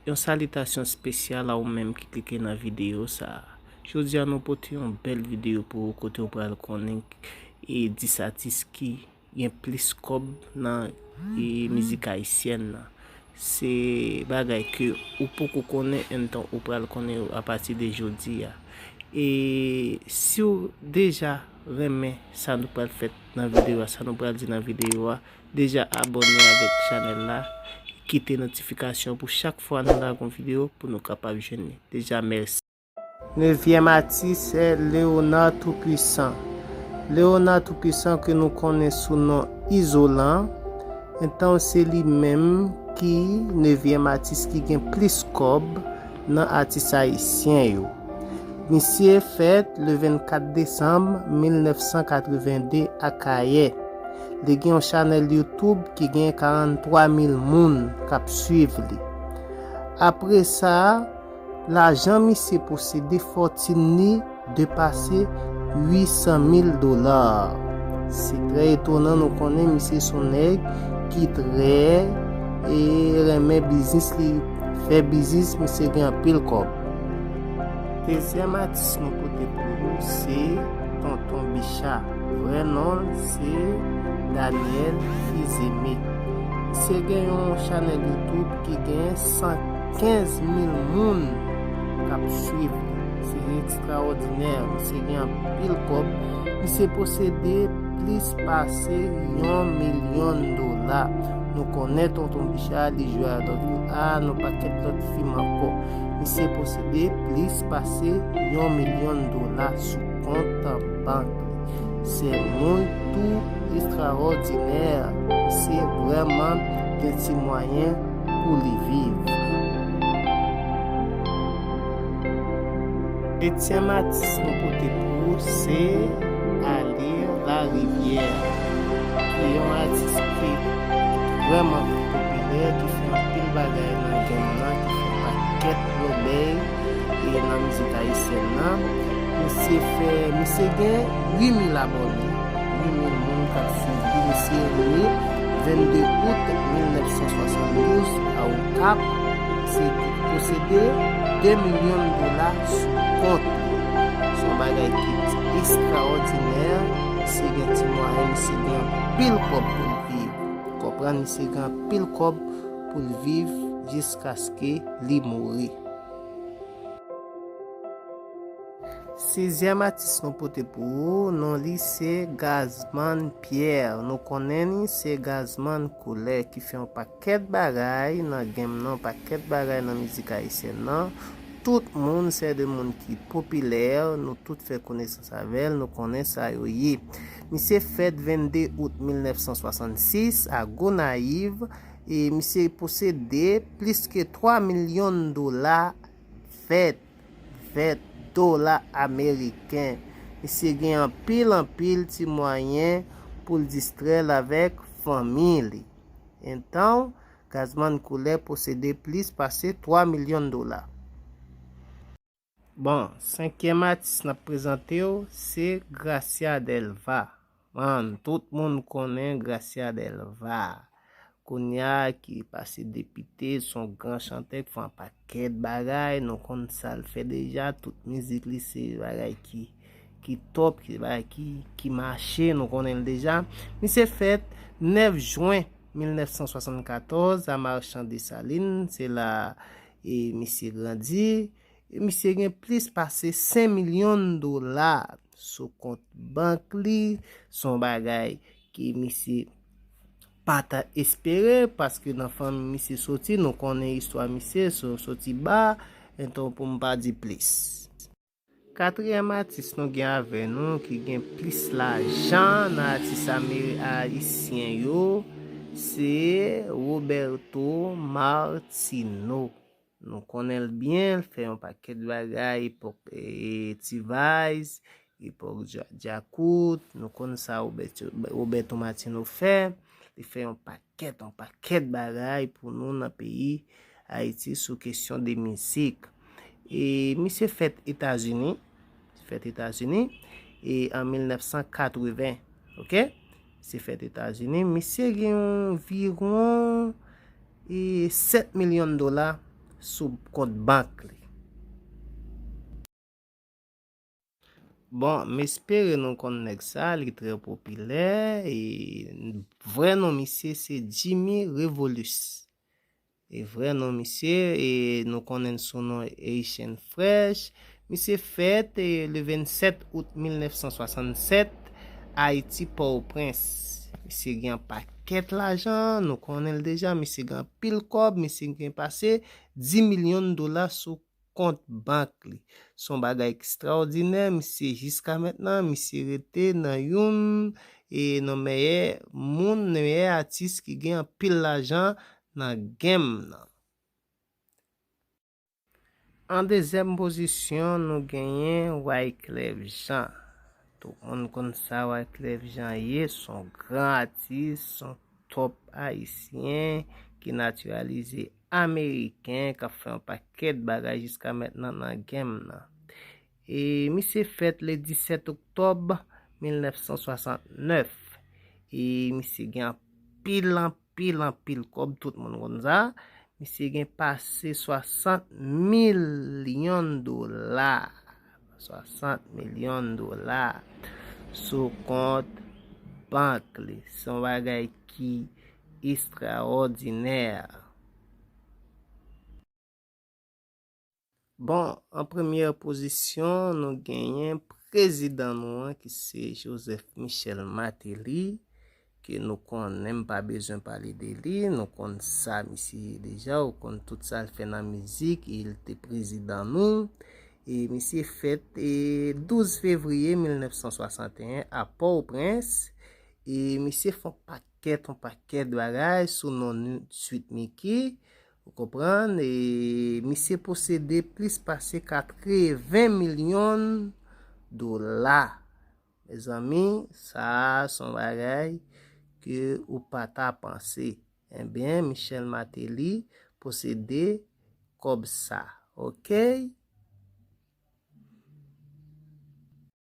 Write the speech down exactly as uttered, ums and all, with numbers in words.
Yon salitasyon espesyal a ou menm ki klike nan videyo sa a. Jodi a nou pote yon bèl videyo pou ou kote ou pral konnen e dis atis ki gen plis kòb nan e mizik ayisyèn nan. Se bagay ke ou poko konnen, antan ou pral konnen yo apati de jodi a. E si w deja renmen sa nou pral fèt nan videyo a, sa nou pral di nan videyo a, deja abòne avèk chanèl la, kite notifikasyon pou chak fwa nou lage yon videyo pou nou kapab jwenn li. Deja, mèsi. Nevyèm atis se Léonard Tout-Puissant. Léonard Tout-Puissant ke nou konnen sou non Izolan, entan se li menm ki nevyèm atis ki gen plis kòb nan atis ayisyen yo. Misye fèt le vennkat desanm mil nèf san katreven de Akayè. Li gen yon chanèl YouTube ki gen karannntwa mil moun k ap swiv li. Apre sa, lajan misye posede, fòtin li depase uit san mil dola. Se trè etonan, nou konnen misye se yon nèg ki trè e renmen biznis, li fè biznis, misye gen anpil kòb. Dezyèm atis nou pote pou ou se Tonton Bicha. Vrè non l se Daniel Fils-Aimé. Misye gen yon chanèl YouTube ki gen san kenz mil moun k ap swiv li. Se ekstraòdinè. Misye gen anpil kòb. Misye posede plis pase yon milyon dola. Nou konnen Tonton Bicha, li jwe a W A, nan pakèt lòt fim ankò. Misye posede plis pase yon milyon dola sou kont bank li. Se moun tou ekstraòdinè. Misye vrèman gen ti mwayen pou li viv. Etyèm atis nou pote pou ou se Alir Larivière, ki yon atis ki vrèman popilè, ki fè anpil bagay nan game nan, ki fè pakèt lòbèy e nan mizik ayisyèn nan. Misye fè, misye gen uit mil abòne, uit mil moun k ap swiv li. Misye ne vennde out mil nèf san swasanndouz a Okap. Misye posede de milyon dola sou kont li. Se yon bagay ki ekstraòdinè. Misye gen ti mwayen, misye gen anpil kòb pou l viv. Konprann, misye gen anpil kòb pou l viv jiskaske li mouri. Sizyèm atis nou pote pou ou, non li se Gazman Pierre. Nou konnen li se Gazman Koulè ki fè yon pakèt bagay nan game nan, yon pakèt bagay nan mizik ayisyèn nan. Tout moun, se de moun ki popilè, nou tout fè konesans avè l, nou konnen sa yo ye. Misye fèt vennde out mil nèf san swasannsis a Gonayiv, e misye posede plis ke twa milyon dola vèt, vèt dola ameriken. Misye gen anpil, anpil ti mwayen pou l distrè l avèk fanmi li. Entan, Gazman Koulè posede plis pase twa milyon dola. Bon, senkyèm atis n ap prezante w, se Gracia Delva. Man, tout moun konnen Gracia Delva. Kounye a ki pase depite, se yon gran chantè ki fè yon pakèt bagay, nou konn sa l fè deja, tout mizik li se bagay ki, ki top, ki bagay ki, ki mache, nou konnen l deja. Misye fèt nèf jen mil nèf san swasannkatòz a Marchand Dessalines, se la e misye grandi. E misye gen plis pase senk milyon dola sou kont bank li. Se yon bagay ke misye pa ta espere, paske nan fanmi misye soti, nou konnen istwa misye, so-, soti ba, enton pou m pa di plis. Katriyèm atis nou gen avè nou ki gen plis lajan nan atis ame-, ayisyen yo, se Roberto Martino. Nou konnen l byen, l fè yon pakèt bagay, epòk, e, T-Vice, epòk Dja-, Djakout, nou konn sa Roberto, Roberto Martino fè. Li fè yon pakèt, yon pakèt bagay pou nou nan peyi Ayiti sou kesyon de mizik. E misye fèt Etazini, fèt Etazini, e an mil nèf san katreven, oke? Se fèt Etazini. Misye gen anviwon e sèt milyon dola sou kont bank li. Bon, m espere nou konn nèg sa, li trè popilè, e vrè non misye se Jimmy Revolus. E vrè non misye, e nou konnen l sou non Haitian Fresh. Misye fèt, e, le vennsèt out mil nèf san swasannsèt, Ayiti, Pòtoprens. Misye gen yon pakèt lajan, nou konnen l deja, misye gen anpil kòb, misye gen pase dis milyon dola sou kont bank li. Se yon bagay ekstraòdinè, misye jiska mentnan, misye rete nan youn, e nan meyè moun, meyè atis ki gen anpil lajan nan game nan. An dezyèm pozisyon, nou genyen Wyclef Jean. Tout moun konn sa Wyclef Jean ye, se yon gran atis, se yon top ayisyen ki natiralize ameriken, k ap fè yon pakèt bagay jiska mentnan nan game nan. E misye fèt le disèt oktòb mil nèf san swasannnèf. E misye gen anpil, anpil, anpil kòb, tout moun konn sa. Misye gen pase swasant milyon dola. Swasant milyon dola sou kont bank li. Se yon bagay ki estraòdinè. Bon, an premyè pozisyon, nou genyen prezidan nou an, ki se Joseph Michel Martelly, ke nou konnen, m pa bezwen pale de li, nou konn sa misye ye deja, ou konn tout sa l fè nan mizik, e l te prezidan nou. E misye fèt, e, douz fevriye mil nèf san swasanteyen a Pòtoprens. E misye fè yon pakèt, yon pakèt bagay sou non Sweet Micky. Ou konprann? E misye posede plis pase katreven milyon dola. Mezanmi, sa a se yon bagay ke ou pa ta panse. Ebyen, Michel Martelly posede kòb sa. Oke?